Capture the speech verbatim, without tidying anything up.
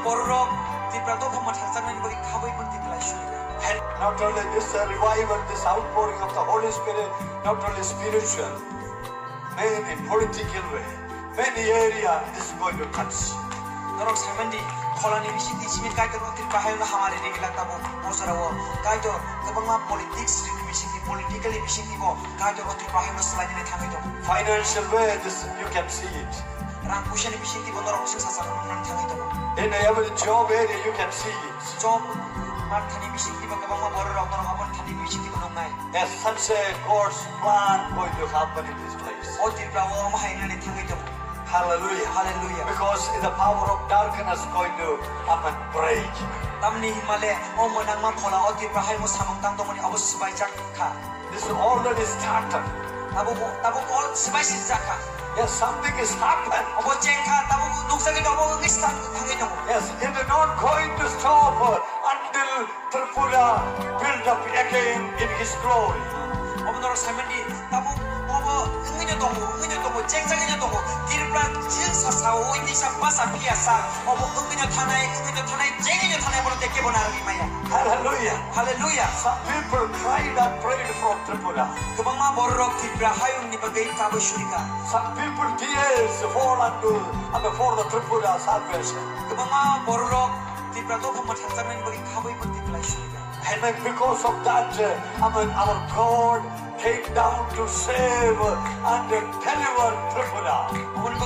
Bororok Tipra dopha mwthangjaknani bagwi khabwi mung Tipra suri. And not only this, uh, revival, this outpouring of the Holy Spirit, not only spiritual, many political way, many area this is going to touch. Norok saimandi, pholani bisingtwi simi Kaitor o Tipra hayungno hamari rigila tabo bosarao. Kaitor kwbangma politics ni bisingtwi, politically bisingtwi bo Kaitor o Tipra hayungno swlainani thangwi tongo. Financial way, this you can see it. Rang puisani bisingtwi bo norok sing sasa nang thangwi tongo. In every job area, you can see it. Job marthani bisingtwi bo kwbangma bororok norok aboni thani bisingtwi bo nuknai. As such a God's plan going to happen in this place. O Tipra o omo hai wngnani thangwi tongo. Hallelujah. Hallelujah. Because in the power of darkness going to happen break. Tamni himale o mwnangma phola o Tipra hai mo samung tang tongmani abo swbaijak kha. This is already started. Tabuk, tabuk o swbai sijak kha. Yes, something is happened. Obo cheng kha, tabuk nukjagwi tongo, wngwi start thangwi tongo. Yes, it is not going to stop until Tripura build up again in his glory. Obo norok saimandi, tabuk obo wngwino tongo, wngwino tongo, chengjagwino tongo. Tripura jil sa sao, ui tisa basa phiya sa, obo wngwino thanai, wngwino thanai, jengwino thanai, bono tei kebo narwgwi maya. Hallelujah. Hallelujah. Some people cried and prayed for Tripura. Kwbangma bororok Tripura hayungni bagwi kabwi surika. Some people tears fall unto, and for the Tripura salvation. Kwbangma bororok Tripura dopha mwthangjaknani bagwi kabwi bo Tripura surika. And then because of that, uh, I mean, our God came down to save and deliver Tripura. Oboni bagwi